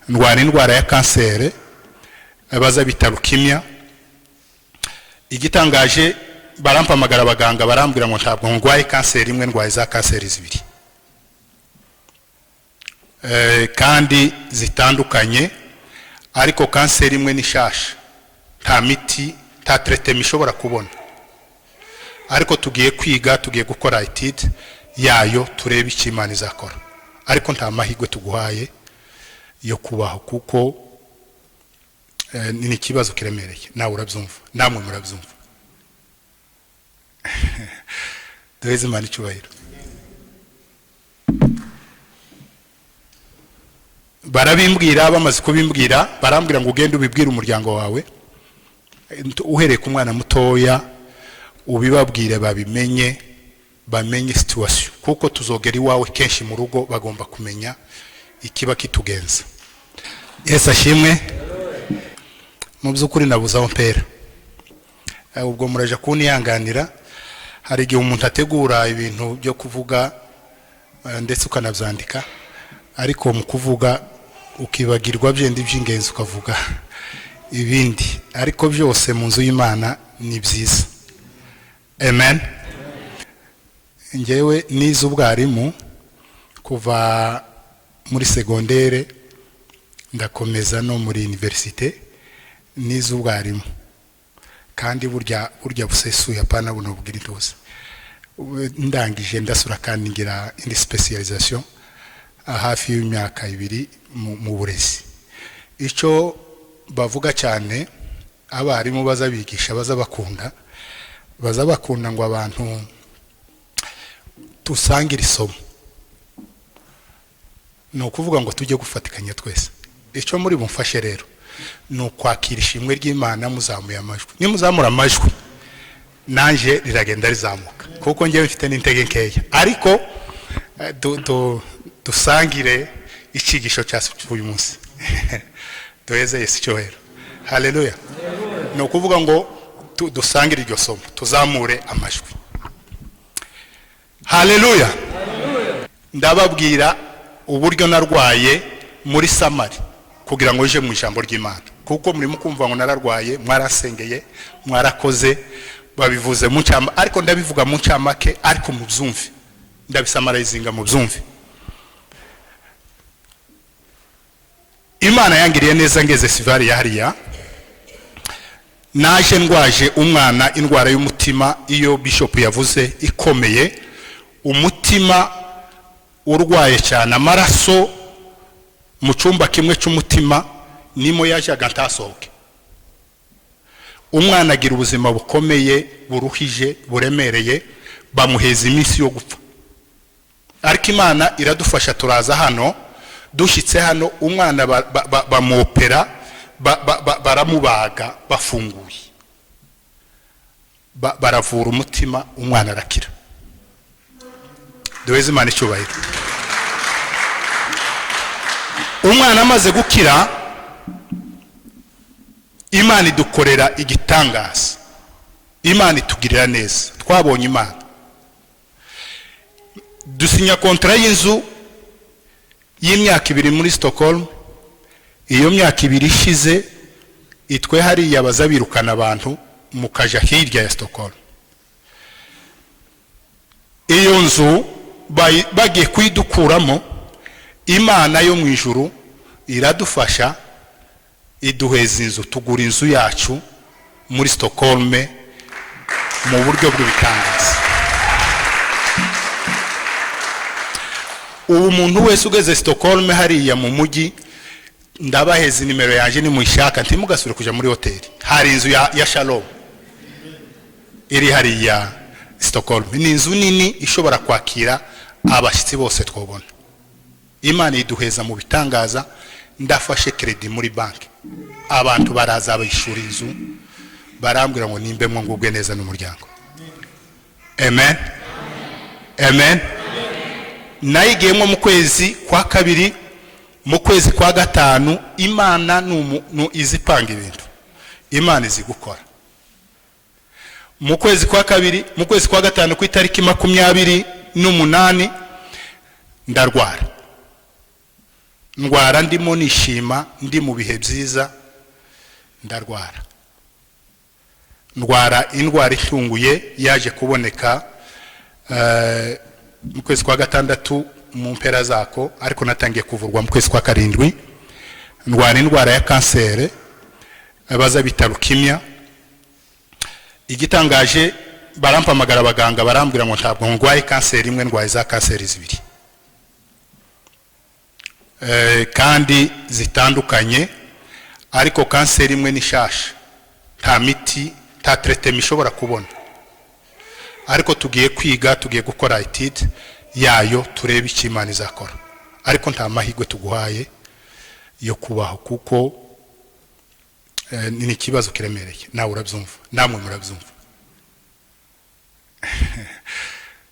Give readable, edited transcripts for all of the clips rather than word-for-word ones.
Ndwara indwara ya kanseri baza bita leukemia. Igitangaje, barampamagara abaganga barambwira ngo ntabwo ndwaye kanseri imwe, ndwaye za kanseri zibiri kandi zitandukanye, ariko kanseri imwe ni shasha, nta miti, nta traitement ishobora kubona, ariko tugiye kwiga, tugiye gukora étude yayo, turebe icyo Imana izakora, ariko nta mahirwe tuguhaye yo kubaho kuko ni ikibazo kiremereye. Nawe urabyumva, namwe murabyumva. Duheze Imana icyubahiro. Barabimbwira, bamaze kubimbwira barambwira ngo ugende ubibwire umuryango wawe, uhereye ku mwana mutoya, ubibabwire babimenye, bamenye situation, kuko tuzogera iwawe kenshi mu rugo, bagomba kumenya ikiba kitugenza. Yesu ashimwe. Mu by'ukuri nabuze aho mpera. Ubwo muraja kunihanganira, hari igihe umuntu ategura ibintu byo kuvuga ndetse ukanabyandika, ariko mu kuvuga ukibagirwa byenda iby'ingenzi ukavuga ibindi, ariko byose mu nzu y'Imana ni byiza. Amen. Njyewe nize ubwarimu kuva muri segondere, ndakomeza no muri universite nize ubwarimu, kandi burya burya busesuye, apana buno bugira intuza. Ndangije ndasura kandi ngira indi specialisation hafi y'imyaka 2 mu burezi. Icyo bavuga cyane abarimu baza bigisha, baza bakunda ngo abantu dusangire isomo, ni ukuvuga ngo tujye gufatikanya twese. Icyo muri bumfashe rero ni ukwakira ishimwe ry'Imana muzamuye amajwi. Nimuzamura amajwi nanjye riragenda rizamuka, kuko ngewe mfite n'intege nkeya, ariko dusangire icyigisho cyacu uyu munsi. Duheze Yesu icyubahiro. Haleluya. Ni ukuvuga ngo dusangire iryo somo, tuzamure amajwi. Haleluya. Ndababwira uburyo narwaye muri Samari kugira ngo uje mu ijambo ry'Imana, kuko murimo kumva ngo nararwaye, mwarasengeye, mwarakoze, babivuze mu ncamake, ariko ndabivuga mu ncamake, ariko mubyumve, ndabisamarayizinga mubyumve. Imana yangiriye neza ngeze Sivari ya hariya, naje ndwaje umwana indwara y'umutima, iyo bishop yavuze ikomeye, umutima urwaye cyane, amaraso mu cyumba kimwe cy'umutima nimo yajyaga ntasohoke. Umwana agira ubuzima bukomeye, buruhije, buremereye, bamuheza iminsi yo gupfa, ariko Imana iradufasha turaza hano. Dushyitse hano umwana bamwopera, baramubaga bafunguye, baravura umutima, umwana arakira. Duheze Imana icyubahiro. Umwana amaze gukira, Imana idukorera igitangaza, Imana itugirira neza, twabonye Imana. Dusinya kontra y'inzu y'imyaka 2 muri Stockholm. Iyo myaka 2 ishize, itwe hariya baza birukana abantu mukaja hirya ya Stockholm. Iyo nzu bagiye kuyidukuramo, Imana yo mu ijuru iradufasha, iduheza inzu, tugura inzu yacu muri Stockholm mu buryo bw'ibitangaza. Ubu umuntu wese ugeze Stockholm hariya mu mujyi, ndabaheza nimero yanjye nimuyishaka, ntimugasubire kuja muri hoteli. Hari inzu ya Shalom iri hariya Stockholm, ni inzu nini ishobora kwakira abashyitsi bose twobona. Imana iduheza mu bitangaza. Ndafashe credit muri banki, abantu baraza bayishura inzu, barambwira ngo nimbemwo ngubwe neza n'umuryango. Amen. Amen. Nayigiyemo mu kwezi kwa 2, mu kwezi kwa 5. Imana izipanga ibintu, Imana izi gukora. Mu kwezi kwa 2, mu kwezi kwa 5 ku itariki 28 ndarwara. Ndwara ndimo nishima, ndi mu bihe byiza, ndarwara. Ndwara indwara itunguye yaje kuboneka mu kwezi kwa gatandatu mu mpera zako, ariko natangiye kuvurwa mu kwezi kwa karindwi. Ndwara indwara ya kanseri baza bita leukemia. Igitangaje, barampamagara abaganga, barambwira ngo ntabwo ndwaye kanseri imwe, ndwaye za kanseri zibiri kandi zitandukanye, ariko kanseri imwe ni shasha, nta miti, nta traitement ishobora kubona, ariko tugiye kwiga, tugiye gukora étude yayo, turebe icyo Imana izakora, ariko nta mahirwe tuguhaye yo kubaho, kuko ni ikibazo kiremereye. Nawe urabyumva, namwe murabyumva.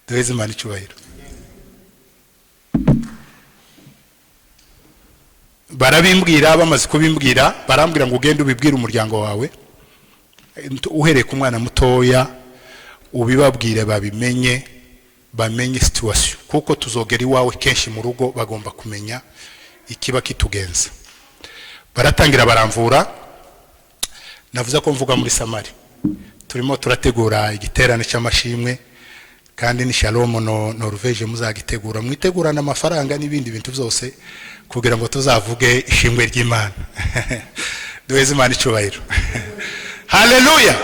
Duheze Imana icyubahiro. Barabimbwira, bamaze kubimbwira barambwira ngo ugende ubibwire umuryango wawe, uhereye ku mwana mutoya, ubibabwire babimenye, bamenye situation, kuko tuzogera iwawe kenshi mu rugo, bagomba kumenya ikiba kitugenza. Baratangira baramvura. Navuze ko mvuga muri Samari, turimo turategura igiterane cy'amashimwe, kandi ni Shalom no Norvege muzagitegura, mwitegurana amafaranga n'ibindi bintu byose kugira ngo tuzavuge ishimwe ry'Imana. Duheze Imana icyubahiro. Haleluya.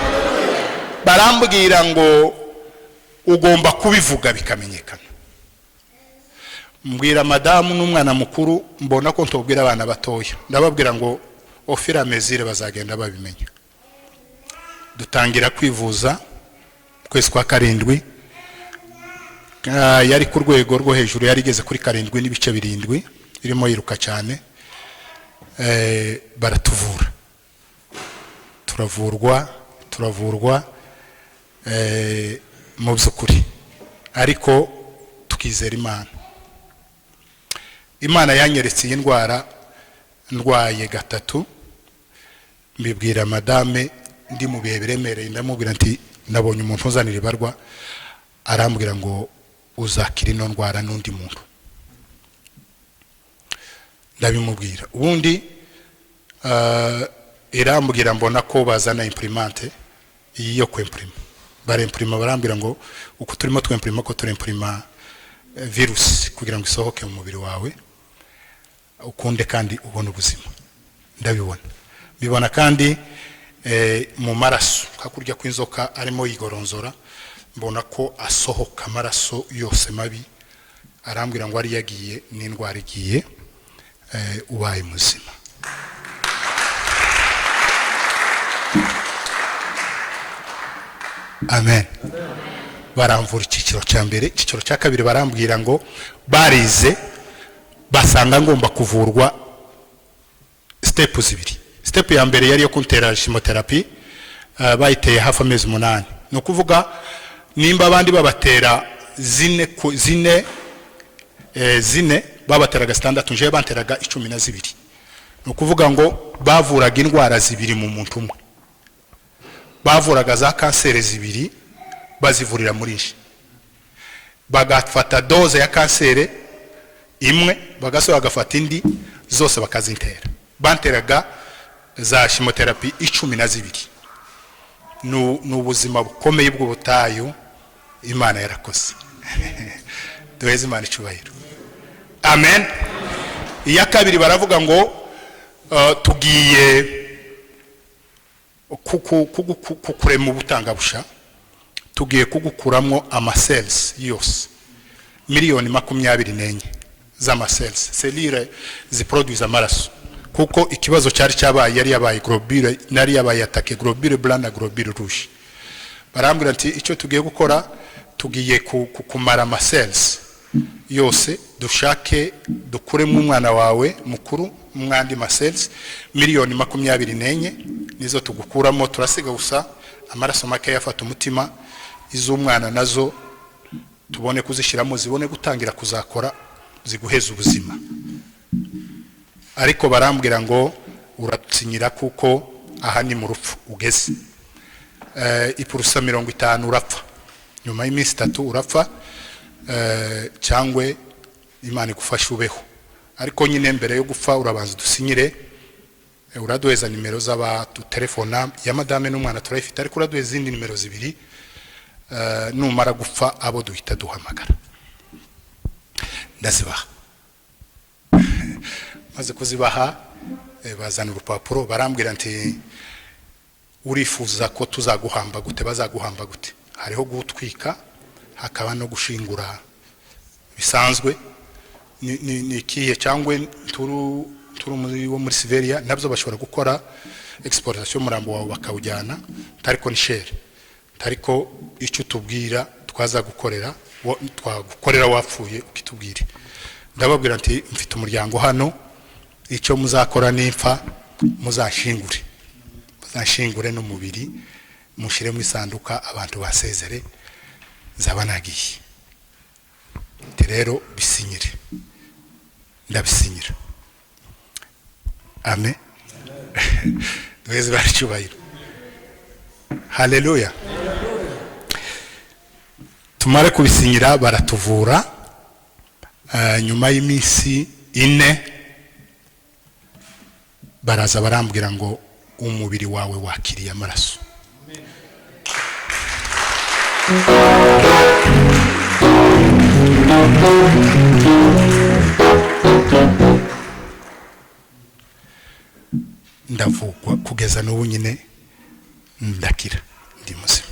Barambwira ngo ugomba kubivuga bikamenyekana. Mbwira madamu n'umwana mukuru, mbona ko ntubwira abana batoya, ndababwira ngo au fur et à mesure bazagenda babimenya. Dutangira kwivuza kwezi kwa karindwi. Yari ku rwego rwo hejuru, yari igeze kuri 7.7, irimo yiruka cyane. Baratuvura, turavurwa, turavurwa mu by'ukuri, ariko tukizera Imana. Imana yanyeretse iyi ndwara ndwaye gatatu. Mbibwira madame ndi mu bihe biremereye, ndamubwira nti nabonye umuntu uzanira ibarwa, arambwira ngo uzakira ino ndwara n'undi muntu. Ndabimubwira. Ubundi irambwira, mbona ko bazana imprimante iyi yo kwempurima, barempurima, barambwira ngo uko turimo twempurima, ko turempurima virusi kugira ngo isohoke mu mubiri wawe, ukunde kandi ubone ubuzima. Ndabibona, bibona kandi mu maraso, hakurya kw'inzoka arimo yigoronzora, mbona ko asohoka amaraso yose mabi. Arambwira ngo ari yagiye n'indwara igiye, ubaye muzima. Amen. Baramvura icyiciro cya mbere. Icyiciro cya kabiri barambwira ngo barize basanga ngomba kuvurwa step zibiri. Step ya mbere yari yo kuntera chemotherapy, bayiteye hafi amezi 8. Ni ukuvuga nimba abandi babatera zine zine, zine babateraga 6, njewe banteraga 12. Ni ukuvuga ngo bavuraga indwara zibiri mu muntu umwe, bavuraga za kanseri zibiri bazivurira muri nje, bagafata doze ya kanseri imwe, bagasubira bagafata indi, zose bakazintera. Banteraga za chemotherapy 12. Ni ubuzima bukomeye bw'ubutayu. Imana yarakoze. Duheze Imana icyubahiro. Amen. Iya kabiri baravuga ngo tugiye kukurema ubutangabusha, tugiye kugukuramo amacells yose, 24 miliyoni z'amacells, selire ziproduce amaraso, kuko ikibazo cyari cyabaye, yari yabaye globule, nari yabaye attaque globule blanc na globule rouge. Barambwira ati icyo tugiye gukora, tugiye kumara amacells yose, dushake dukuremo umwana wawe mukuru mwandi macells 24 miliyoni nizo tugukuramo, turasiga gusa amaraso make yafata umutima, iz'umwana nazo tubone kuzishyiramo, zibone gutangira kuzakora ziguheza ubuzima. Ariko barambwira ngo uratsinyira kuko aha ni mu rupfu ugeze. Ipurusa 50 urapfa, nyuma y'iminsi 3 urapfa, cyangwa Imana igufashe ubeho. Ariko nyine mbere yo gupfa urabanza udusinyire, uraduheza nimero z'abadutelefona, ya madame n'umwana turayifite, ariko uraduheza izindi nimero zibiri, numara gupfa abo duhita duhamagara. Ndazibaha. Maze kuzibaha, bazana urupapuro, barambwira nti: "Urifuza ko tuzaguhamba gute? Bazaguhamba gute? Hariho gutwika, hakaba no gushingura bisanzwe. Ni ikihe?" Cyangwa turu turi muri wo muri Siberia, nabyo bashobora gukora exportation y'umurambo wawe bakawujyana, ariko ni cher. Ariko icyo utubwira twazagukorera, twagukorera wapfuye, ukitubwire. Ndababwira nti: "Mfite umuryango hano, icyo muzakora nimfa muzashingure, muzashingure n'umubiri, mushyire mu isanduka, abantu basezere, nzaba nagiye." Ati: "Rero bisinyire." Ndabisinyira. Amen, duheze bari icyubahiro. Haleluya. Tumare kubisinyira, baratuvura. Nyuma y'iminsi 4 baraza barambwira ngo: "Umubiri wawe wakiriye amaraso." Ndavugwa, kugeza n'ubu nyine ndakira, ndi muzima.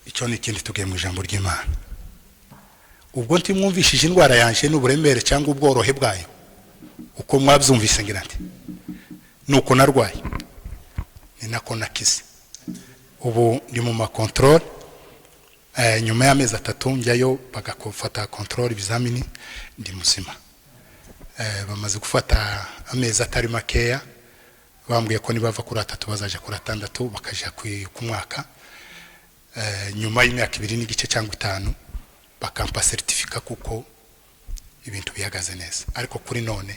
Icyo ni ikindi. Tugiye mu ijambo ry'Imana. Ubwo ntimwumvishije indwara yanjye n'uburemere cyangwa ubworohe bwayo, uko mwabyumvise, ngira nti nuko narwaye ni nako nakize. Ubu ndi mu ma contrôle, nyuma y'amezi 3 njyayo bagafata contrôle, ibizamini, ndi muzima. Bamaze gufata amezi atari makeya, bambwiye ko nibava kuri 3 bazaja kuri 6, bakaja ku mwaka. Nyuma y'imyaka 2 n'igice cyangwa 5 bakampa certificat kuko ibintu bihagaze neza. Ariko kuri none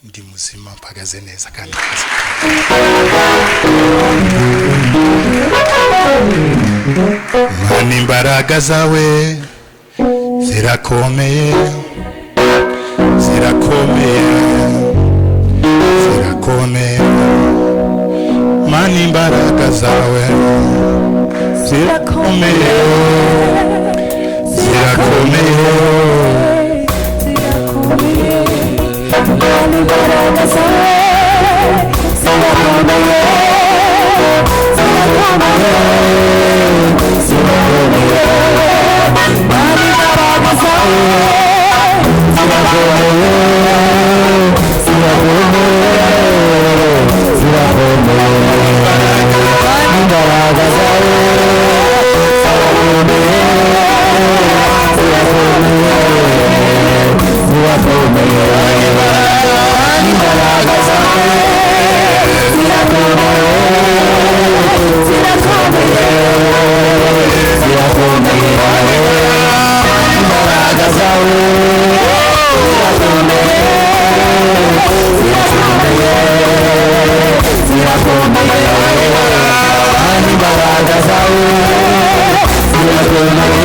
ndi muzima, mpagaze neza kandi mpagaze. Mana, imbaraga zawe zirakomeye, zirakomeye, zirakomeye. Mana, imbaraga zawe zirakomeye, zirakomeye, zirakomeye. Mana, imbaraga zawe zirakomeye, zirakomeye, zirakomeye. Mana, imbaraga zawe zirakomeye, zirakomeye, zirakomeye. Imbaraga zawe zirakomeye, zirakomeye, zirakomeye. Imbaraga zawe zirakomeye, zirakomeye, zirakomeye. Imbaraga zawe zirakomeye, zirakomeye, zirakomeye. Imbaraga zawe zirakomeye,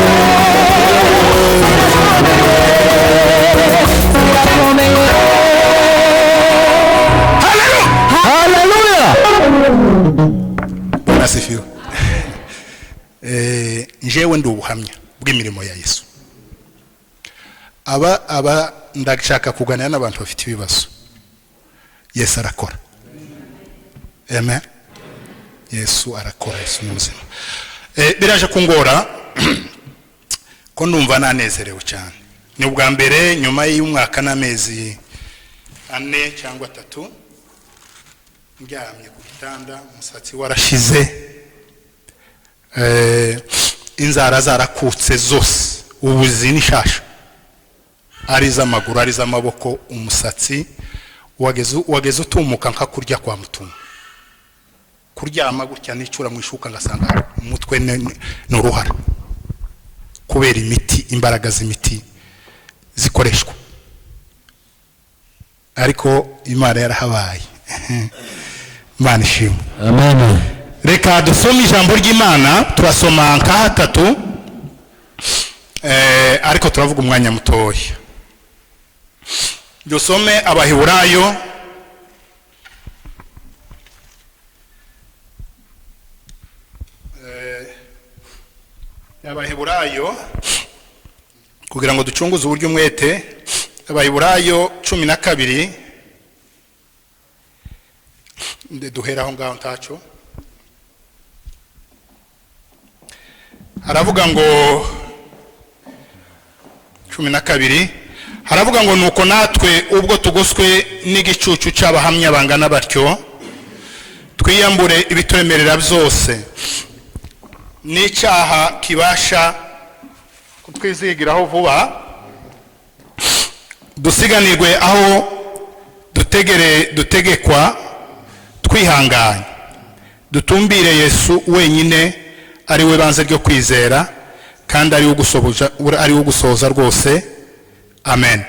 zirakomeye. Haleluya. Bwana asifiwe. Njewe ndi ubuhamya bw'imirimo ya Yesu. Aba ndashaka kuganira n'abantu bafite ibibazo. Yesu arakora. Amen. Yesu arakora, Yesu ni muzima. Biraje kungora ko ndumva nanezerewe cyane. Ni ubwa mbere nyuma y'umwaka n'amezi 4 cyangwa 3 ndyamye ku gitanda, umusatsi warashize, inzara zarakutse zose, ubuzi n'ishasha, ari iz'amaguru, ari iz'amaboko, umusatsi wageze utumuka nka kurya kwa mutungo. Kuryama gutya nicura mu ishuka ngasanga umutwe ni uruhara kubera imiti, imbaraga z'imiti zikoreshwa. Ariko Imana yarahabaye. Imana ishimwe. Amen. Reka dusome ijambo ry'Imana. Turasoma nka hatatu. Ariko turavuga umwanya mutoya. Dusome Abaheburayo Abaheburayo kugira ngo ducunguze uburyo umwete. Abaheburayo 12, duhera aho ngaho ntaco. Haravuga ngo 12, haravuga ngo: "Nuko natwe ubwo tugoswe n'igicucu cy'abahamya bangana batyo, twiyambure ibituremerera byose n'icyaha kibasha kutwizigiraho vuba, dusiganirwe aho dutegere dutegekwa twihanganye, dutumbire Yesu wenyine, ari we banze ryo kwizera kandi ari we ugusohoza rwose." Amen.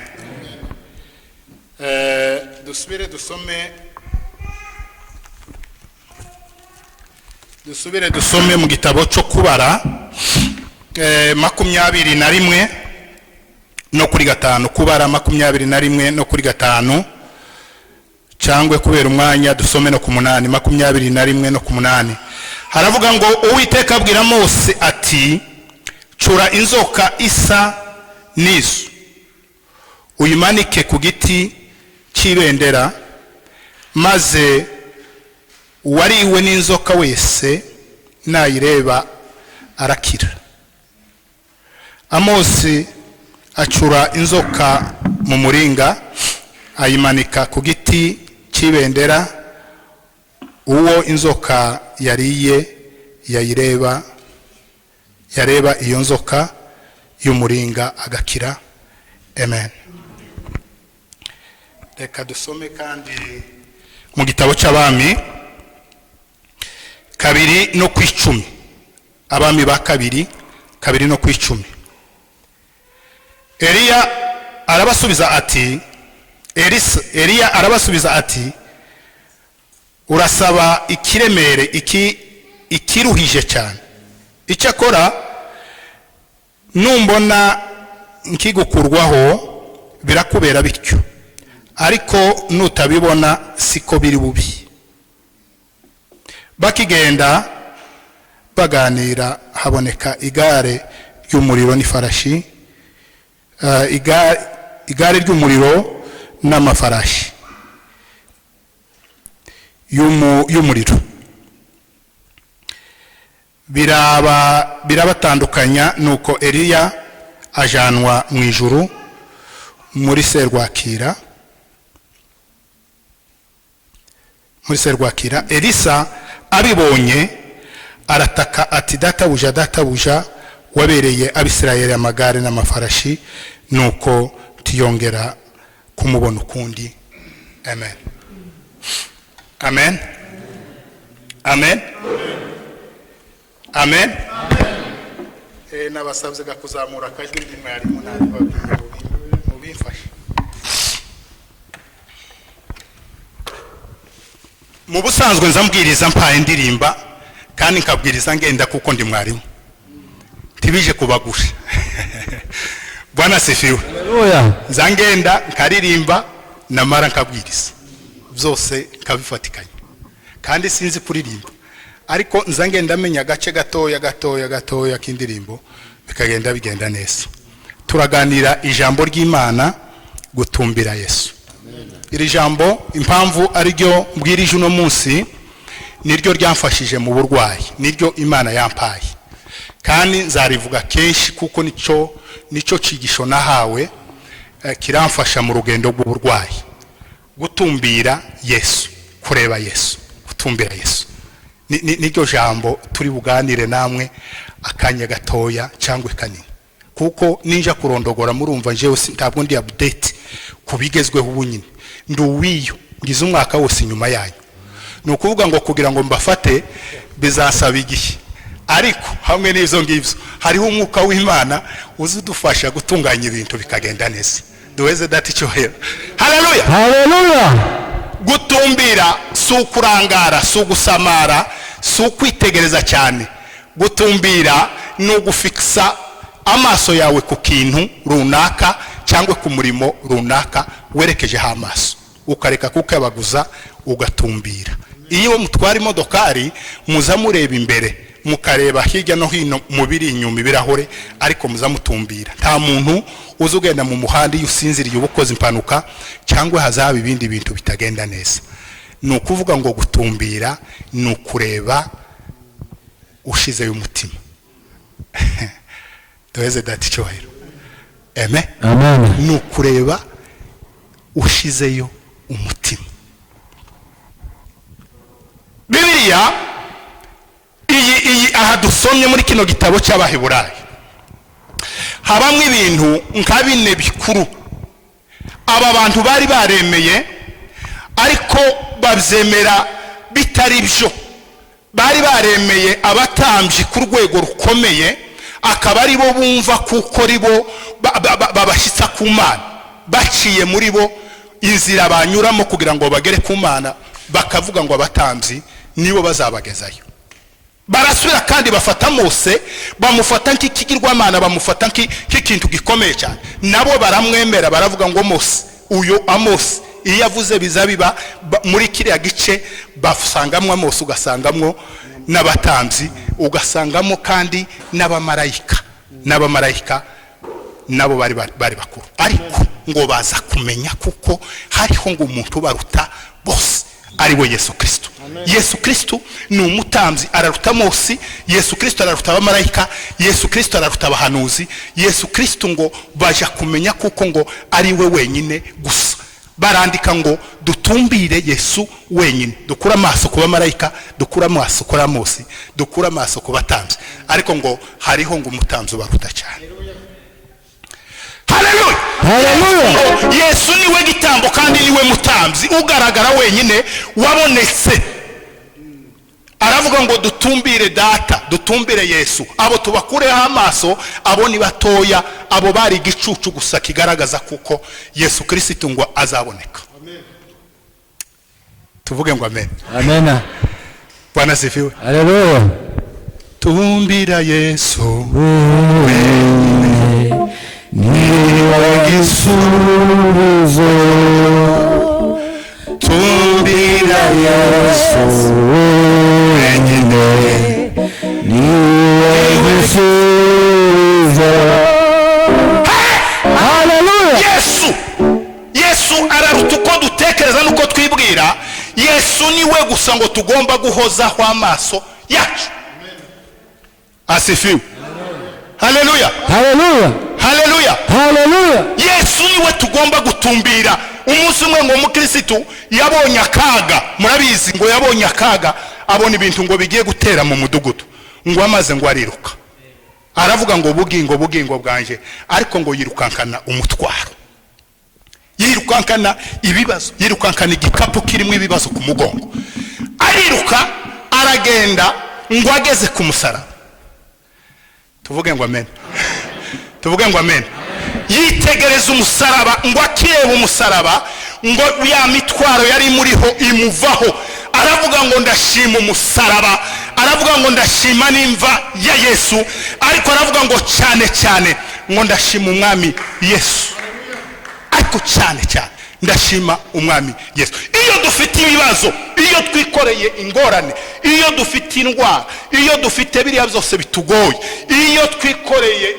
Dusubire dusome mu gitabo cyo Kubara 21 no kuri 5. Kubara 21 no kuri 5, cyangwa kubera umwanya dusome no ku 8. 21 no ku 8, haravuga ngo: "Uwiteka abwira Mose ati: 'Cura inzoka isa n'izo, uyimanike ku giti cy'ibendera, maze uwariwe n'inzoka wese nayireba arakira.' Amosi acura inzoka mu muringa, ayimanika ku giti cy'ibendera. Uwo inzoka yariye yayireba, yareba iyo nzoka y'umuringa agakira." Amen. Reka dusome kandi mu gitabo cy'Abami 2 no ku 10. Abami ba kabiri 2 no ku 10. Eliya arabasubiza ati, Eliya arabasubiza ati: "Urasaba ikiremere iki ikiruhije cyane. Icyakora numbona nkigukurwaho birakubera bityo, ariko nutabibona siko biri bubi." Bakigenda baganira, haboneka igare ry'umuriro n'ifarashi, igare ry'umuriro n'amafarashi y'umuriro, birabatandukanya. Nuko Eliya ajanwa mu ijuru muri serwakira. Elisa abibonye arataka ati: "Databuja, databuja, wabereye Abisirayeli amagare n'amafarashi!" Nuko tiyongera kumubona ukundi. Amen, amen, amen, amen. Nabasabye kuzamura akajwi, ndi mwarimu, ntabibabwiye, mubimfashe. Mu busanzwe nza mbwiriza mpaye ndirimba kandi nkabwiriza ngenda, kuko ndi mwarimu, ntibije kubagusha. Bwana sifiwe. Haleluya. Nza ngenda nkaririmba, namara nkabwiriza, byose nkabifatikanya. Kandi sinzi kuririmba, ariko nza ngenda amenya agace gatoya gatoya gatoya k'indirimbo, bikagenda bigenda neza. Turaganira ijambo ry'Imana, gutumbira Yesu. Iri jambo, impamvu ariryo mbwirije uno munsi, niryo ryamfashije mu burwayi, niryo Imana yampaye, kandi nzarivuga kenshi kuko nicyo cyigisho nahawe, kiramfasha mu rugendo rw'uburwayi. Gutumbira Yesu, kureba Yesu, gutumbira Yesu. Niryo jambo turi buganire namwe akanya gatoya cyangwa kanini, kuko ninja kurondogora murumva njyewe ntabwo ndi update ku bigezweho ubu nyine. Ndi uwiyo ngize umwaka wose inyuma yanyu. Ni ukuvuga ngo kugira ngo mbafate bizasaba igihe, ariko hamwe n'ibyo ngibyo hariho umwuka w'Imana uza udufasha gutunganya ibintu bikagenda neza. Duheze Data icyubahiro. Haleluya. Haleluya. Gutumbira si ukurangara, si ugusamara, si ukwitegereza cyane. Gutumbira ni ugufikisa Amaso yawe ku kintu runaka cyangwa ku murimo runaka werekejeho amaso, ukareka kukabaguza, ugatumbira. Iyo mutwara imodokari, muza mureba imbere, mukareba hirya no hino mu biri inyuma, ibirahure, ariko muza mutumbira. Nta muntu uza ugenda mu muhanda iyo usinziriye, uba ukoze impanuka cyangwa hazaba ibindi bintu bitagenda neza. Ni ukuvuga ngo gutumbira ni ukureba ushizeyo umutima. Duheze Data icyubahiro, amen. Amen. Ni ukureba ushizeyo umutima. Bibiliya iyi aha dusomye muri kino gitabo cy'Abaheburayo habamo ibintu nka bine bikuru. Aba bantu bari baremeye, ariko babyemera bitari byo. Bari baremeye abatambyi ku rwego rukomeye, akaba ari bo bumva kuko ari bo babashyitsa ku Mana, baciye muri bo inzira banyuramo kugira ngo bagere ku Mana, bakavuga ngo abatambyi nibo bazabagezayo. Barasubira kandi bafata Mose, bamufata nk'ikigirwamana, bamufata nk'ikintu gikomeye cyane. Nabo baramwemera, baravuga ngo Mose uyu, Amosi iyo avuze biza biba. Muri kiriya gice basangamo Amosi, ugasangamo n'abatambyi, ugasangamo kandi n'abamarayika. N'abamarayika nabo bari bakuru, ariko ngo baza kumenya kuko hariho ngo umuntu ubaruta bose, ari we Yesu Kirisito. Yesu Kirisito ni umutambyi, araruta Mose. Yesu Kirisito araruta abamarayika. Yesu Kirisito araruta abahanuzi. Yesu Kirisito ngo baja kumenya kuko ngo ari we wenyine gusa. Barandika ngo dutumbire Yesu wenyine, dukure amaso ku bamarayika, dukure amaso kuri Amosi, dukure amaso ku batambyi, ariko ngo hariho ngo umutambyi ubaruta cyane. Haleluya! Haleluya. Yesu niwe gitambo kandi niwe mutambyi ugaragara wenyine wabonetse. Aravuga ngo dutumbire Data, dutumbire Yesu, abo tubakureho amaso, abo ni batoya, abo bari igicucu gusa kigaragaza kuko Yesu Kirisitu ngo azaboneka. Tuvuge ngo amen. Amen. Bwana asifiwe. Haleluya. Tumbira Yesu. Niwe gisubizo. Tumbira Yesu wenyine. Niwe gisubizo. Haleluya. Yesu araruta uko dutekereza n'uko twibwira. Yesu niwe gusa ngo tugomba guhozaho amaso yacu. Asifiwe, haleluya! Haleluya. Haleluya! Haleluya. Yesu niwe tugomba gutumbira. Umunsi umwe ngo umukirisitu yabonye akaga, murabizi, ngo yabonye akaga, abona ibintu ngo bigiye gutera mu mudugudu, ngo amaze ngo ariruka, aravuga ngo bugingo, bugingo bwanje. Ariko ngo yirukankana umutwaro, yirukankana ibibazo, yirukankana igikapu kirimo ibibazo ku mugongo, ariruka aragenda, ngo ageze ku musaraba, tuvuge ngo amen, tuvuge ngo amen, yitegereza umusaraba, ngo akireba umusaraba, ngo ya mitwaro yari imuriho imuvaho. Aravuga ngo ndashima umusaraba, aravuga ngo ndashima n'imva ya Yesu, ariko aravuga ngo cyane cyane ngo ndashima Umwami Yesu, ariko cyane cyane ndashima Umwami Yesu. Iyo dufite ibibazo, iyo twikoreye ingorane, iyo dufite indwara, iyo dufite biriya byose bitugoye, iyo twikoreye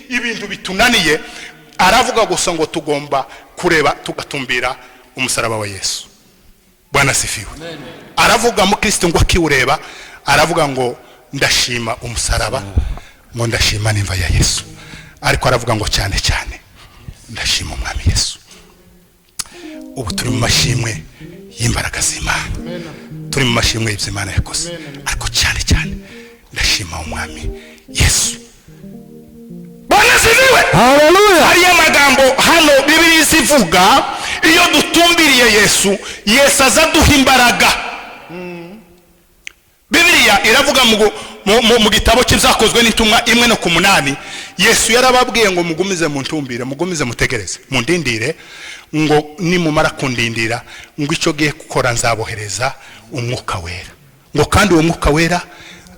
ibintu bitunaniye, aravuga gusa ngo tugomba kureba, tugatumbira umusaraba wa Yesu. Bwana asifiwe. Aravuga mukristo ngo akiwureba, aravuga ngo ndashima umusaraba, ngo ndashima n'imva ya Yesu, ariko aravuga ngo cyane cyane ndashima Umwami Yesu. Ubu turi mu mashimwe y'imbaraga z'Imana, turi mu mashimwe y'ibyo Imana yakoze, ariko cyane cyane ndashima Umwami Yesu. Bwana asifiwe. Haleluya. Hariyo amagambo hano Bibiliya izivuga: iyo dutumbiriye Yesu, Yesu aza aduha imbaraga. Bibiliya iravuga mu gitabo cy'Ibyakozwe n'Intumwa 1:8, Yesu yarababwiye ngo mugumize muntumbire, mugumize mutegereze, mundindire, ngo nimumara kundindira, ngo icyo gihe gukora nzabohereza Umwuka Wera, ngo kandi uwo Mwuka Wera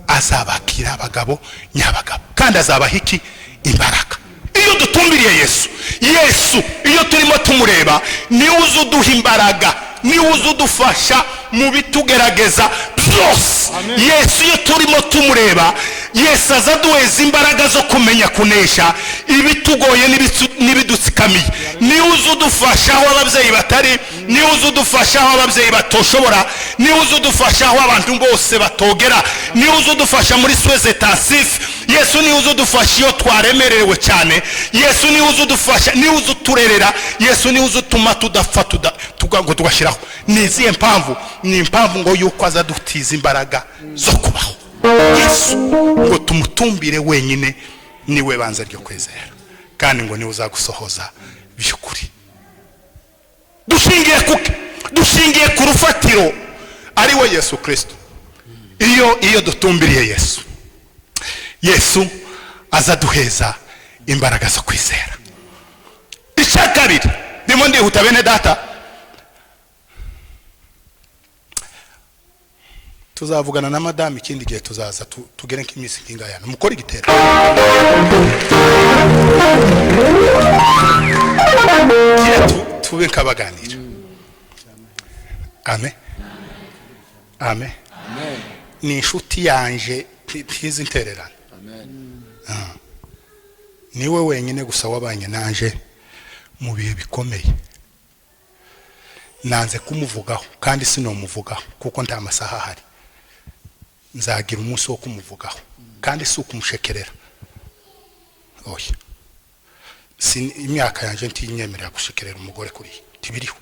azabakira abagabo nyabagabo, kandi azabaha iki? Imbaraga. Iyo dutumbiriye Yesu, Yesu iyo turimo tumureba, niwe uza uduha imbaraga, niwe uza udufasha mu bitugerageza byose. Yesu iyo turimo tumureba, Yesu aza aduheza imbaraga zo kumenya kunesha ibitugoye n'ibidutsikamiye. Niwe uza udufasha aho ababyeyi batari, niwe uza udufasha aho ababyeyi batoshobora, niwe uza udufasha aho abantu bose batogera, niwe uza udufasha muri soins intensifs. Yesu niwe uza udufasha iyo twaremerewe cyane. Yesu niwe uza udufasha, niwe uza uturerera. Yesu niwe uza utuma tudapfa, ngo tugashyiraho. Ni izihe mpamvu? Ni impamvu ngo yuko aza dutiza imbaraga zo kubaho. Yesu ngo tumutumbire wenyine, niwe banza ryo kwizera, kandi ngo niwe uzagusohoza by'ukuri. Dushingiye ku rufatiro ari we Yesu Kirisito. Iyo dutumbiriye Yesu, Yesu aza duheza imbaraga zo kwizera. Icya kabiri, ndimo ndihuta bene data, tuzavugana na madamu ikindi gihe, tuzaza tugere nk'iminsi nk'ingayana mukore igitero. Tube nkabaganira. Amen, amen. Ni inshuti yanje ntizi intererano. Niwe wenyine gusa wabanye nanje mu bihe bikomeye. Nanze kumuvugaho kandi sinomuvugaho kuko nta masaha ahari. Nzagira umunsi wo kumuvugaho, kandi si ukumushekerera, oya. Si imyaka yanjye ntinyemerera gushekerera umugore kuriya, ntibiriho,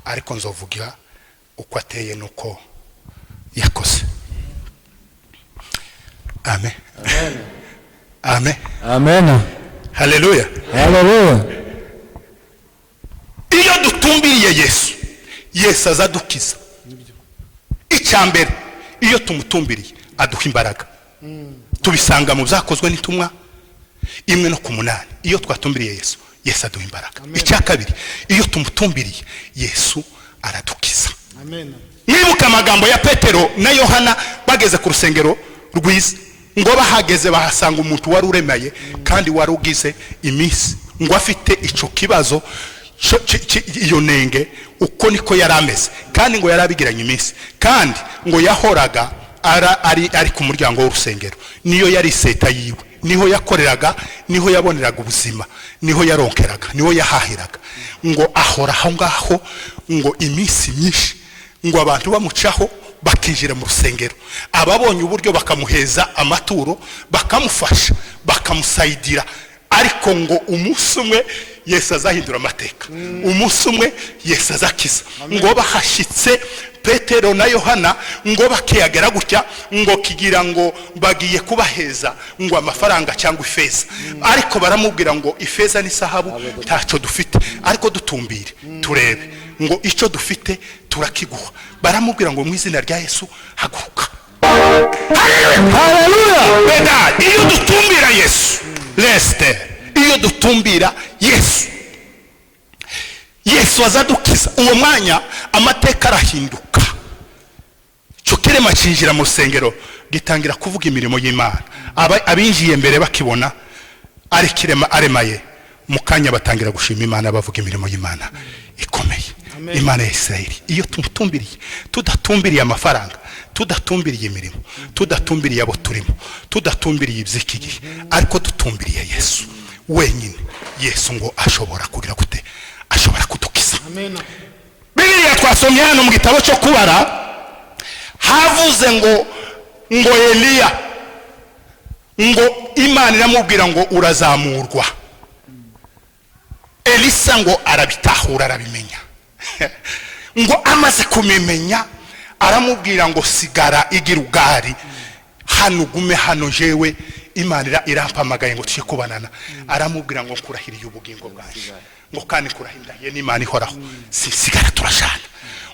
ariko nzovuga uko ateye n'uko yakoze. Amen, amen. Amen. Haleluya. Haleluya. Iyo dutumbiriye Yesu, Yesu azadukiza. Icya mbere, iyo tumutumbiriye aduha imbaraga. Tubisanga mu Byakozwe n'Intumwa 1:8. Iyo twatumbiriye Yesu, Yesu aduha imbaraga. Icya kabiri, iyo tumutumbiriye Yesu aradukiza. Mwibuke amagambo ya Petero na Yohana bageze ku rusengero rwiza, ngo bahageze bahasanga umuntu wari uremaye kandi wari ugize iminsi ngo afite icyo kibazo, iyo nenge, uko niko yari ameze, kandi ngo yari abigiranye iminsi, kandi ngo yahoraga ari ku muryango w'urusengero. Niyo yari iseta yiwe, niho yakoreraga, niho yaboneraga ubuzima, niho yaronkeraga, niho yahahiraga. Ngo ahora aho ngaho ngo iminsi myinshi, ngo abantu bamucaho bakinjira mu rusengero, ababonye uburyo bakamuheza amaturo, bakamufasha, bakamusayidira. Ariko ngo umunsi umwe Yesu azahindura amateka, umunsi umwe Yesu azakiza. Ngo bahashyitse Petero na Yohana, ngo bakiyagera gutya, ngo kigira ngo bagiye kubaheza ngo amafaranga cyangwa ifeza, ariko baramubwira ngo ifeza n'isahabu ntacyo dufite, ariko dutumbire turebe ngo icyo dufite turakiguha. Baramubwira ngo mu izina rya Yesu haguruka. Haleluya. Beda, iyo dutumbira Yesu, resite, iyo dutumbira Yesu, Yesu azadukiza. Uwo mwanya amateka arahinduka. Icyo kirema cyinjira mu rusengero gitangira kuvuga imirimo y'Imana. Abinjiye mbere bakibona ari kirema aremaye, mu kanya batangira gushima Imana, bavuga imirimo y'Imana ikomeye, Imana ya Isirayeli. Iyo tumutumbiriye, tudatumbiriye amafaranga, tudatumbiriye imirimo, tudatumbiriye abo turimo, tudatumbiriye iby'iki gihe, ariko dutumbiriye Yesu wenyine, Yesu ngo ashobora kugira gute? Ashobora kudukiza. Bibiliya twasomye hano mu gitabo cyo Kubara, havuze ngo Eliya, ngo Imana iramubwira ngo urazamurwa. Elisa ngo arabitahura, arabimenya. Ngo amaze kumimenya aramubwira ngo sigara igirugari hano, ugume hano, jewe Imana irampamagaye ngo tujye kubanana. Aramubwira ngo nkurahiriye ubugingo bwanje, ngo kandi nkurahiriye n'Imana ihoraho, sigara turashana.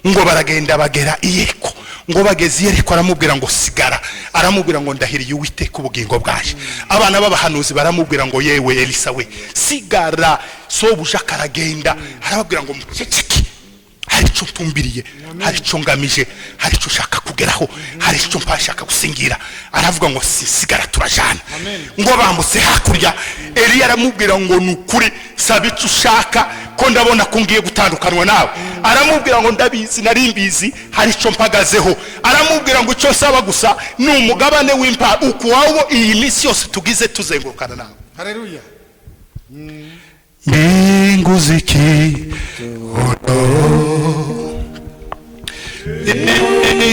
Ngo baragenda bagera i Yeriko. Ngo bageze i Yeriko aramubwira ngo sigara, aramubwira ngo ndahiriye Uwiteka ubugingo bwanje. Abana b'abahanuzi baramubwira ngo yewe Elisa we, sigara, sobuja karagenda. Arababwira ngo muceceke, hari icyo ntumbiriye, hari icyo ngamije, hari icyo ushaka kugeraho. kugeraho, hari icyo mpashaka gusingira. Aravuga ngo sisigara, turajana. Ngo bambutse hakurya, Eliya aramubwira ngo: "Ni ukuri, saba icyo ushaka, ko ndabona ko ngiye gutandukanwa nawe." Aramubwira ngo: "Ndabizi, nari mbizi, hari icyo mpagazeho." Aramubwira ngo: "Icyo nsaba gusa ni umugabane w'impa ukuwawo iyi minsi yose tugize tuzengurukana nawe." Haleluya. Mbingu ziki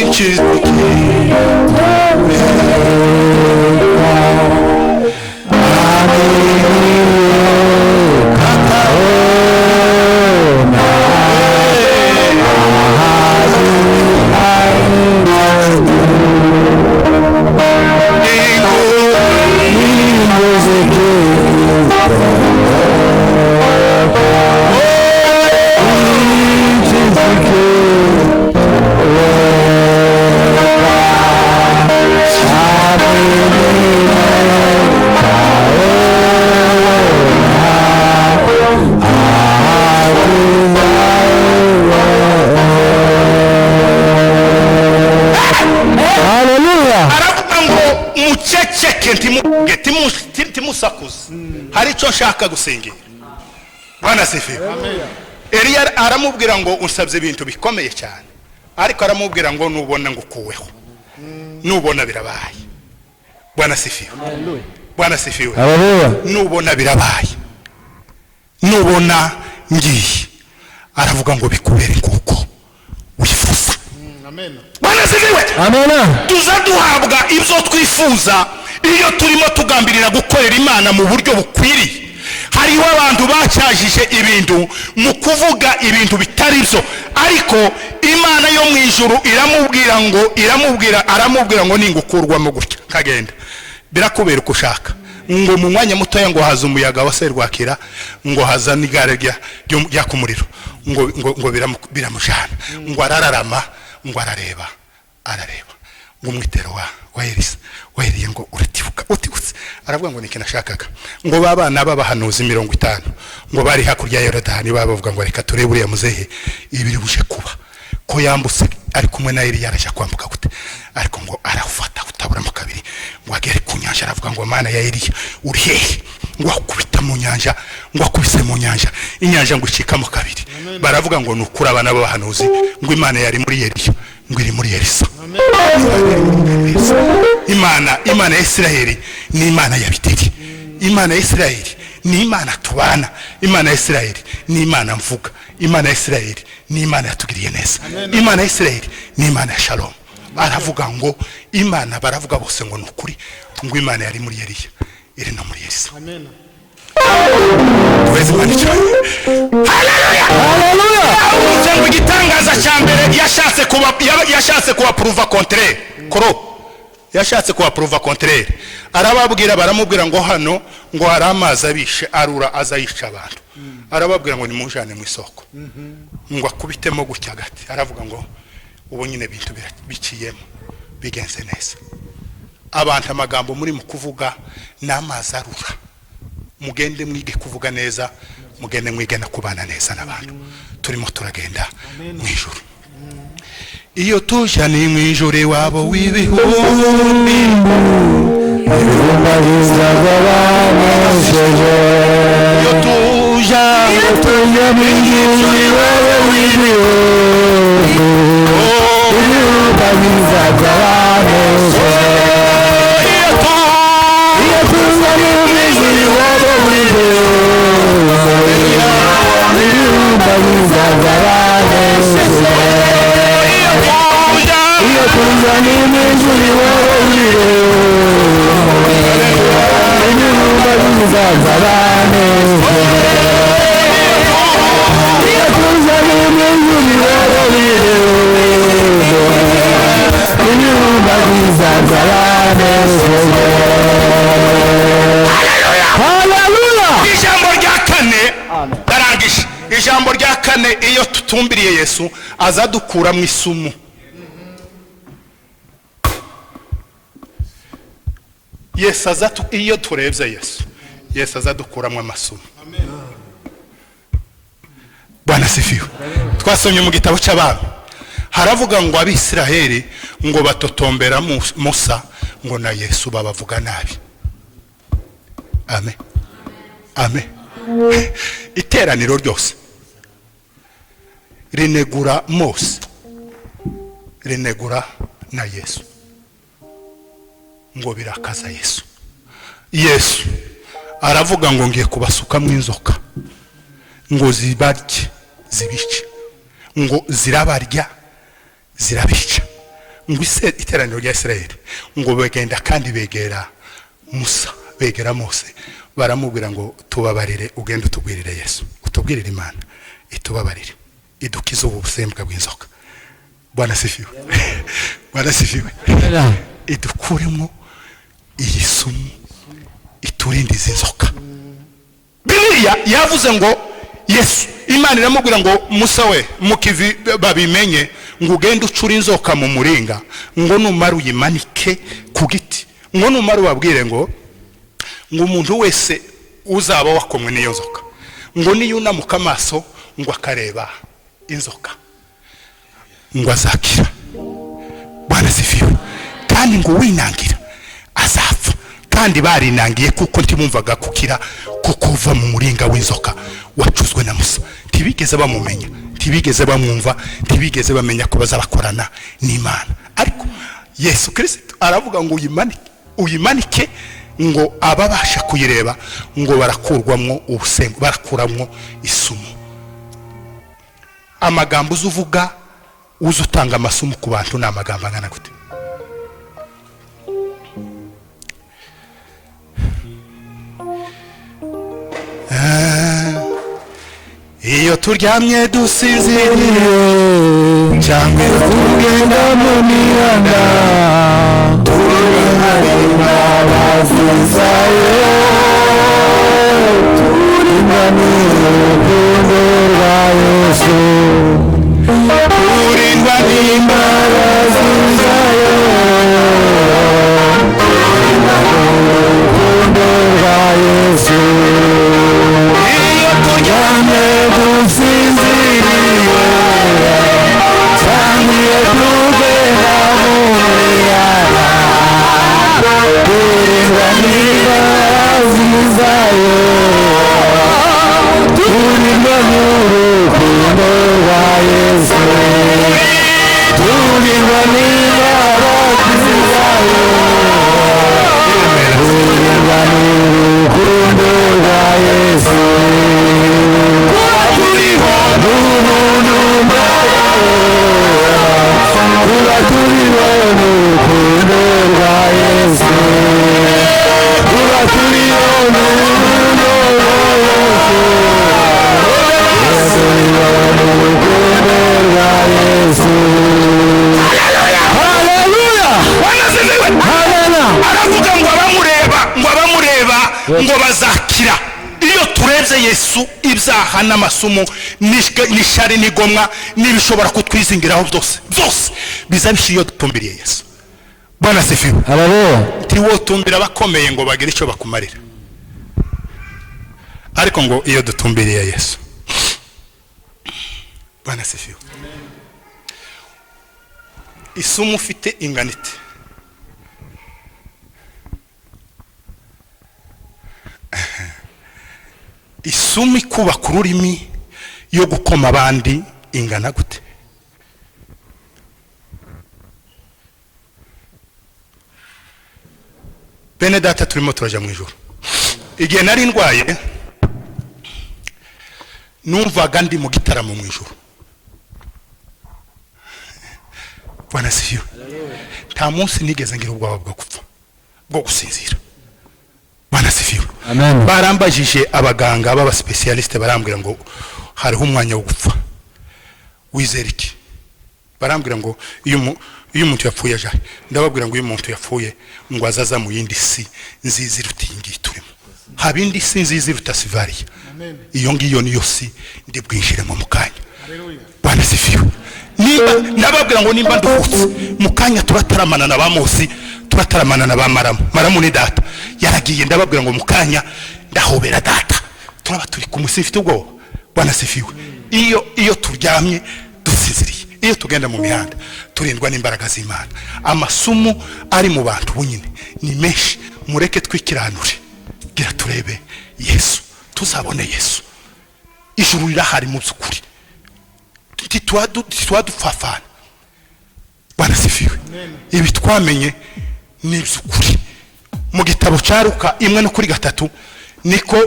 nchi ziki. Haleluya. Aravuga ngo: "Muceceke, ntimuvuge, ntimusakuze, hari icyo nshaka gusingira." Bwana asifiwe. Eliya aramubwira ngo: "Usabye ibintu bikomeye cyane." Ariko aramubwira ngo: "Nubona ngo ukuweho, nubona birabaye." Bwana asifiwe, Bwana asifiwe. Haleluya. Nubona birabaye, nubona ngiye, aravuga ngo: "Bikubere kuko wifuza." Amen. Bwana asifiwe. Amina. Tuza duhabwa ibyo twifuza iyo turimo tugambirira gukorera Imana mu buryo bukwiriye. Hariho abantu bacyajije ibintu mu kuvuga ibintu bitari byo, ariko Imana yo mu ijuru iramubwira ngo, iramubwira, aramubwira ngo: "Ningukurwamo gutya kagenda, birakubera uko ushaka." Ngo mu mwanya mutoya ngo haza umuyaga wa serwakira, ngo haza n'igare ryaka umuriro, ngo biramujana, ngo arararama, ngo arareba, arareba ngo umwitero wa Elisa, wa Eliya, ngo uratibuka, utibutse. Aravuga ngo: "Niki nashakaga." Ngo ba bana b'abahanuzi 50 ngo bari hakurya ya Yorodani, baba bavuga ngo: "Reka turebe uriya muzehe ibiri buje kuba, ko yambutse ari kumwe na Eliya, arajya kwambuka gute?" Ariko ngo arafata utaburamo kabiri, ngo agere ku nyanja, aravuga ngo: "Mana ya Eliya, uri hehe?" Ngo akubita mu nyanja, ngo akubise mu nyanja, inyanja ngo icikamo kabiri. Baravuga ngo: "Ni ukuri, abana b'abahanuzi, ngo Imana yari muri Eliya, ngo iri muri Elisa." Imana ya Isiraheli ni Imana ya Bideri. Imana ya Isiraheli ni Imana tubana. Imana ya Isiraheli ni Imana mvuga. Imana ya Isiraheli ni Imana yatugiriye neza. Imana ya Isiraheli ni Imana ya Shalom. Baravuga ngo Imana, baravuga bose ngo: "Ni ukuri, ngo Imana yari muri Eliya iri no muri Elisa." Amen. Tuweze Imana cyane. Haleluya. Yahurutse ngo igitangaza cya mbere yashatse kuba prouver contraire koro, yashatse kuba prouver contraire. Arababwira, baramubwira ngo hano ngo hari amazi abishe arura, aza yica abantu. Arababwira ngo: "Nimujane mu isoko." Ngo akubitemo gutya agati, aravuga ngo: "Ubu nyine ibintu biciyemo, bigenze neza. Abantu, amagambo muri mu kuvuga ni amazi arura. Mugende mwige kuvuga neza, mugende mwige no kubana neza n'abantu. Turimo turagenda mu ijuru. Iyo tuja ni mu ijuru iwabo w'ibihumbi." Ibihumbagiza by'abanesheje. Iyo tuja Tujya mu ijuru iwabo w'ibihumbi. Ibihumbagiza by'abanesheje. Iyo tu Iyo tujya mu ijuru iwabo w'ibihumbi. Ibihumbagiza by'abanesheje. Iyo tuja Iyo tujya mu ijuru iwabo w'ibihumbi. Ibihumbagiza by'abanesheje. Iyo tujya mu ijuru iwabo w'ibihumbi. Ibihumbagiza by'abanesheje. Haleluya. Ijambo rya kane, ndarangije. Ijambo rya kane: iyo tutumbiriye Yesu, aza dukura mu isumu. Yesu aza iyo turebye Yesu, Yesu aza dukuramo amasumu. Bwana asifiwe. Twasomye mu gitabo cy'Abami. Haravuga ngo Abisiraheli ngo batotombera Musa ngo na Yesu babavuga nabi. Amen, amen. Iteraniro ryose rinegura Mose, rinegura na Yesu, ngo birakaza Yesu. Yesu aravuga ngo ngiye kubasukamo inzoka ngo zibarye zibice, ngo zirabarya zirabica. Ngo iteraniro rya Isirayeli ngo bagenda kandi begera Musa, begera Mose, baramubwira ngo tubabarire, ugende utubwirire Yesu, utubwirire Imana itubabarire, idukize ubu busembwa bw'inzoka. Bwana sifiwe, Bwana sifiwe. Idukuremo iyi sumu, iturinde izi nzoka. Bibiliya yavuze ngo Yesu, Imana iramubwira ngo Musa we, mukivi babimenye, ngo ugende ucure inzoka mu muringa, ngo numara uyimanike ku giti, ngo numara ubabwire ngo umuntu wese uzaba wakomwe n'iyo nzoka, ngo niyunamuka amaso ngo akareba inzoka ngo azakira. Bwana sifiwe. Kandi ngo winangira azapfa. Kandi barinangiye kuko ntibumvaga kukira kukuva mu muringa w'inzoka wacuzwe na Musa. Ntibigeze bamumenya, ntibigeze bamwumva, ntibigeze bamenya ko bazabakorana n'Imana. Ariko Yesu Kristo aravuga ngo uyimanike, ngo ababasha kuyireba ngo barakurwamwo ubusembo, barakuramwo isumu. Amagambo uzuvuga uzutanga amasumu ku bantu ni amagambo angana gute? Iyo turyamye dusinziriye cyangwa iyo tugenda mu mihanda, turi imbabazi zayo, turindwa n'urukundo rwa Yesu, turindwa n'imbabazi zayo, turindwa n'urukundo rwa Yesu. Iyo turyamye dusinziriye cyangwa iyo tugenda mu mihanda, turindwa n'imbabazi zayo, turindwa n'urukundo rwa Yesu, turindwa n'imbabazi zayo, turindwa n'urukundo rwa Yesu. Kuba turiho n'urukundo rwa Yesu, kuba turiho n'urukundo rwa Yesu, kuba turiho n'urukundo rwa Yesu. Haleluya! Aravuga ngo abamureba, ngo abamureba ngo bazakira. Iyo turebye Yesu, ibyaha n'amasumu n'ishari n'igomwa n'ibishobora kutwizingiraho byose byose biza bishira iyo dutumbiriye Yesu. Bwana sifiwe. Haleluya. Ntiwotumbira abakomeye ngo bagire icyo bakumarira, ariko ngo iyo dutumbiriye Yesu. Bwana sifiwe. Isumu ufite ingana ite? Isumu ikuba ku rurimi yo gukoma abandi ingana gute? Bene data, turimo turaja mu ijuru. Igihe nari ndwaye numvaga ndi mu gitaramo mu ijuru. Bwana sifiwe. Nta munsi nigeze ngira ubwoba bwo gupfa, bwo gusinzira. Bwana sifiwe. Amen. Barambajije abaganga b'abasipesiyalisite, barambwira ngo hariho umwanya wo gupfa, wizera iki? Barambwira ngo iyo umuntu yapfuye aje, ndababwira ngo iyo umuntu yapfuye ngo azaza mu yindi si nziza iruta iyi ngiyi turimo. Haba indi si nziza iruta Sivariya. Iyo ngiyo niyo si ndi bwinjiremo mu kanya. Bwana sifiwe. Niba ndababwira ngo nimba nduhutse mu kanya turataramana na ba Mose, turataramana na ba Maramu. Maramu ni data yaragiye, ndababwira ngo mu kanya ndahobera data, turaba turi ku musi. Mfite ubwoba. Bwana sifiwe. Iyo turyamye dusinziriye, Iyo tugenda mu mihanda turindwa n'imbaraga z'Imana. Amasumu ari mu bantu bunyine ni menshi. Mureke twikiranure, gira turebe Yesu, tuzabone Yesu. Ijuru rirahari mu by'ukuri, ntitwa dupfafana. Bwana sifiwe. Ibi twamenye ni iby'ukuri. Mu gitabo cya Luka 1:3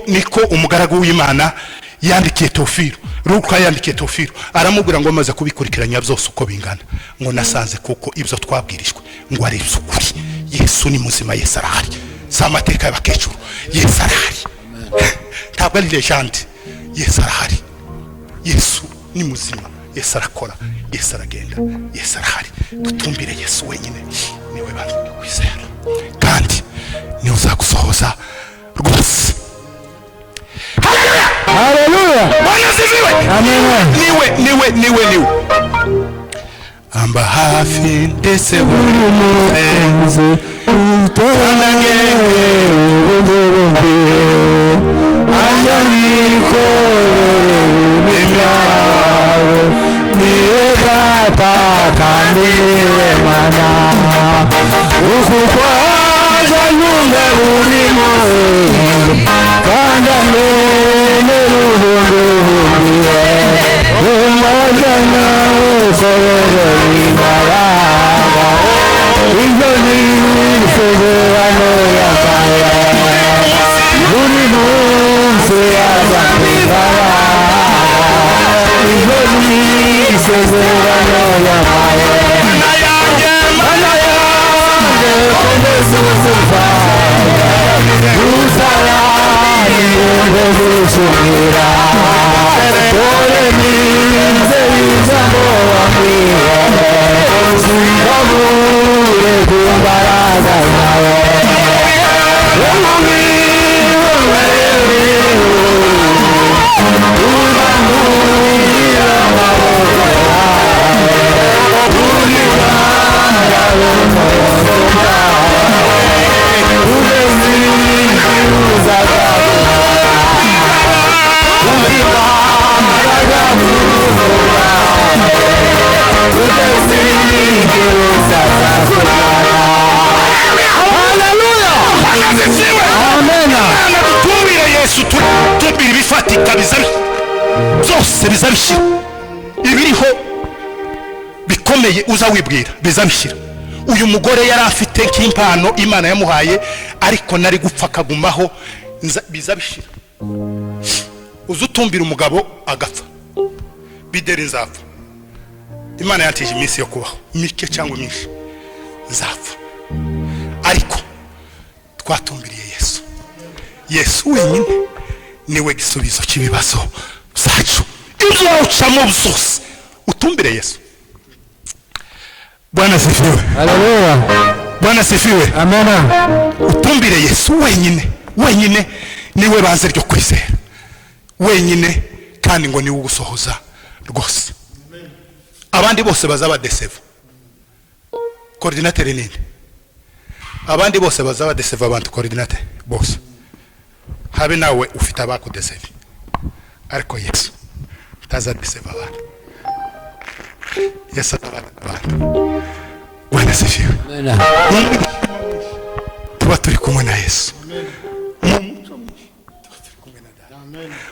niko umugaragu w'Imana yandikiye Teofilo. Luka yandikiye Teofilo aramubwira ngo amaze kubikurikiranya byose uko bingana, ngo nasanze kuko ibyo twabwirijwe ngo ari iby'ukuri. Yesu ni muzima, Yesu arahari. Si amateka y'abakecuru, Yesu arahari, ntabwo ari légende. Yesu arahari, Yesu ni muzima, Yesu arakora, Yesu aragenda, Yesu arahari. Dutumbire Yesu wenyine, niwe bantu kwizera, kandi niwe uzagusohoza rwose. Haleluya. Bwana asifiwe. Amen. Niwe, niwe, niwe, niwe amba hafi ndetse buri munsi. Dutumbire Yesu, tumbire ibifatika biza byose bizabishyira ibiriho bikomeye uza wibwira bizabishyira. Uyu mugore yari afite nk'impano Imana yamuhaye, ariko nari gupfa akagumaho, bizabishyira. Uza utumbira umugabo agapfa, bideri nzapfa. Imana yantije iminsi yo kubaho mike cyangwa myinshi, nzapfa. Ariko twatumbiriye Yesu. Yesu wenyine niwe gisubizo cy'ibibazo byacu. Ibyo ucamo byose utumbire Yesu. Bwana sifiwe. Haleluya. Bwana sifiwe. Amena. Utumbire Yesu wenyine, wenyine niwe banze ryo kwizera wenyine, kandi ngo niwe ugusohoza rwose. Abandi bose bazaba décevoir. Coordinateur ninde? Abandi bose bazaba décevoir abantu. Coordinateur bose habe nawe ufite abakudeseva, ariko Yesu ntazadeseva abantu. Yesu azabana abantu. Bwana sifiwe. Amena. Tuba turi kumwe na Yesu mu muco mwinshi, tuba turi kumwe na Data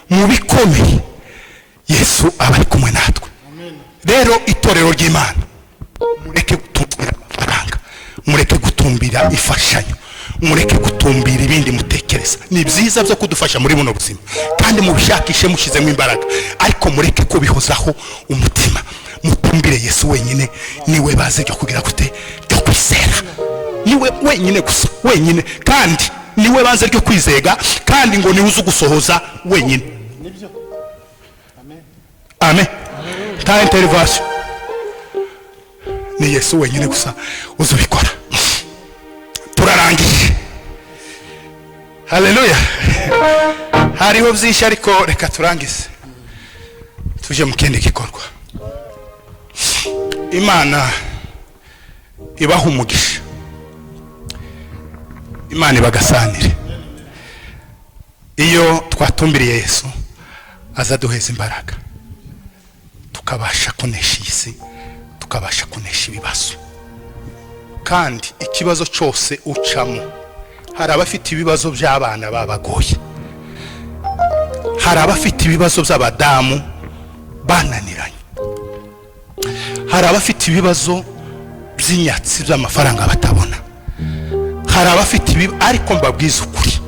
mu bikomeye, Yesu aba ari kumwe natwe. Rero itorero ry'Imana, mureke gutumbira amafaranga, mureke gutumbira imfashanyo, mureke gutumbira ibindi mutekereza. Ni byiza byo kudufasha muri buno buzima, kandi mubishakishe mushyizemo imbaraga, ariko mureke kubihozaho umutima. Mutumbire Yesu wenyine, niwe baze ryo kugira gute? Ryo kwizera. Niwe wenyine gusa, wenyine, kandi niwe banze ryo kwizega, kandi ngo niwe uzi ugusohoza wenyine. Amen. Nta intervention, ni Yesu wenyine gusa uzi ubikora. Turarangije. Haleluya. Hariho byinshi, ariko reka turangize tuje mu kindi gikorwa. Imana ibaha umugisha, Imana ibagasanire. Iyo twatumbiriye Yesu, aza duheza imbaraga tukabasha kunesha iyi si. Tukabasha kunesha ibibazo. Kandi ikibazo cyose ucamo, hari abafite ibibazo by'abana babagoye, hari abafite ibibazo by'abadamu bananiranye, hari abafite ibibazo by'inyatsi by'amafaranga batabona, hari abafite ibi. Ariko mbabwiza ukuri,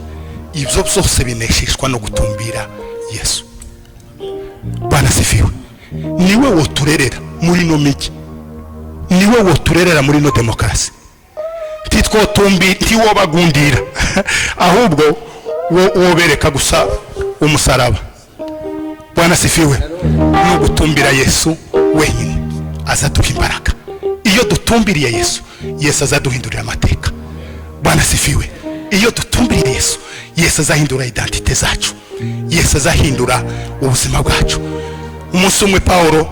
ibyo byose binesheshwa no gutumbira Yesu. Bwana asifiwe. Niwe woturerera muri ino mijyi, niwe woturerera muri ino demokarasi. Ntitwotumbi, ntiwobagundira, ahubwo wobereka gusa umusaraba. Bwana asifiwe. Ni ugutumbira Yesu wenyine, azaduha imbaraga. Iyo dutumbiriye Yesu, Yesu azaduhindurira amateka. Bwana asifiwe. Iyo dutumbiriye Yesu, Yesu azahindura identité zacu, Yesu azahindura ubuzima bwacu. Umunsi umwe Pawulo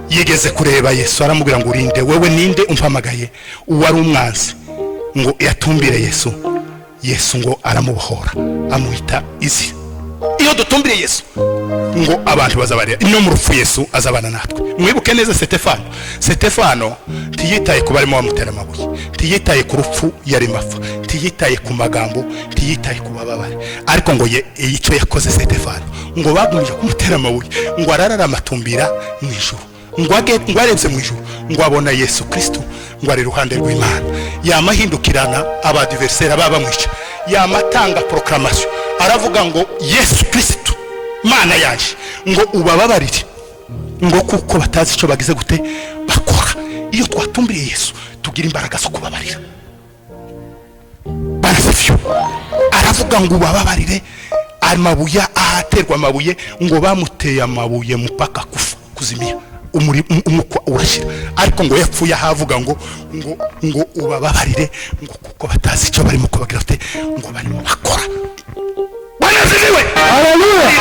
yigeze kureba Yesu, aramubwira ngo: "Urinde wewe? Ninde umpamagaye?" Uwari umwanzi ngo yatumbire Yesu, Yesu ngo aramubohora, amuhita izina. Iyo dutumbiriye Yesu, ngo abantu bazabarira no mu rupfu, Yesu azabana natwe. Mwibuke neza Setefano. Setefano ntiyitaye ku barimo bamutera amabuye, ntiyitaye ku rupfu yarimo apfa, ntiyitaye ku magambo, ntiyitaye ku bababare. Ariko ngo ye, icyo yakoze Setefano, ngo bagumije kumutera amabuye, ngo arararama atumbira mu ijuru, ngo arebye mu ijuru, ngo abona Yesu Kristo ngo ari iruhande rw'Imana. Yamahindukirana aba adversaires baba bamwica, yamatanga proclamation, aravuga ngo: "Yesu Kristo, Mana yaje, ngo ubababarire, ngo kuko batazi icyo bagize gute bakora." Iyo twatumbiriye Yesu, tugira imbaraga zo kubabarira. Barasivyo, aravuga ngo ubababarire. Amabuye ahaterwa amabuye, ngo bamuteye amabuye mpaka kufa kuzimia, umukwa urashira. Ariko ngo yapfuye ahavuga ngo ubababarire, ngo kuko batazi icyo barimo kubagira bate, ngo barimo bakora. Bwana asifiwe. Haleluya.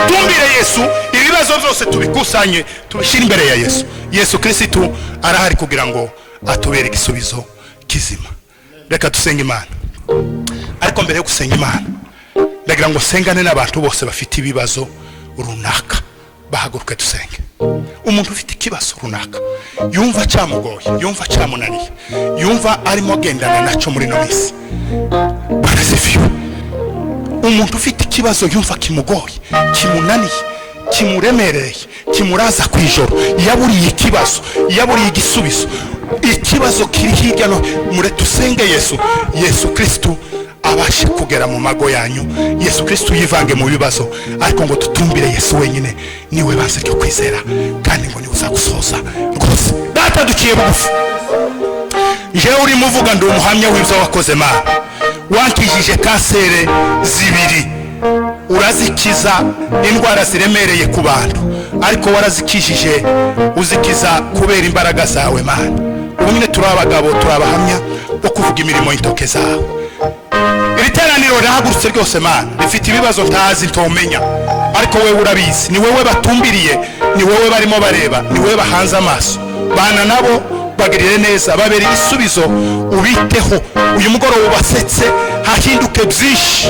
Dutumbire Yesu, ibibazo byose tubikusanye, tubishyire imbere ya Yesu. Yesu Kirisitu arahari kugira ngo atubere igisubizo kizima. Reka dusenge Imana. Ariko mbere yo gusenga Imana, ndagira ngo sengane n'abantu bose bafite ibibazo runaka, bahaguruke dusenge. Umuntu ufite ikibazo runaka yumva cyamugoye, yumva cyamunaniye, yumva arimo agendana nacyo muri ino minsi. Bwana asifiwe. Umuntu ufite ikibazo yumva kimugoye, kimunaniye, kimuremereye, kimuraza ku ijoro, yaburiye ikibazo, yaburiye igisubizo, ikibazo kiri hirya no mure, dusenge Yesu. Yesu Kirisitu abashe kugera mu mago yanyu, Yesu Kirisitu yivange mu bibazo. Ariko ngo dutumbire Yesu wenyine, niwe banze ryo kwizera, kandi ngo niwe uzagusohoza rwose. Data, duciye bugufi. Jewe urimo uvuga, ndi umuhamya w'ibyo wakoze. Mana, wankijije kanseri zibiri, urazikiza. Indwara ziremereye ku bantu, ariko warazikijije, uzikiza kubera imbaraga zawe. Mana, ubu nyine turi abagabo, turi abahamya bo kuvuga imirimo y'intoke zawe. Iri teraniro rirahagurutse ryose, Mana, rifite ibibazo ntazi, ntomenya, ariko wowe urabizi. Ni wowe batumbiriye, ni wowe barimo bareba, ni wowe bahanze amaso. Bana nabo, bagirire neza, babere igisubizo, ubiteho. Uyu mugoroba ubasetse, hahinduke byinshi,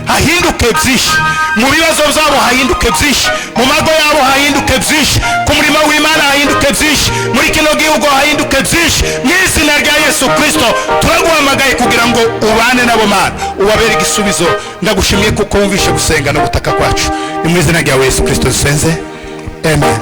hahinduke byinshi mu bibazo byabo, hahinduke byinshi mu mago yabo, hahinduke byinshi ku murimo w'Imana, hahinduke byinshi muri kino gihugu, hahinduke byinshi mu izina rya Yesu Kirisito. Turaguhamagaye kugira ngo ubane nabo, Mana, ubabere igisubizo. Ndagushimiye kuko wumvishe gusenga no gutaka kwacu. Ni mu izina rya Yesu Kirisito dusenze, amen.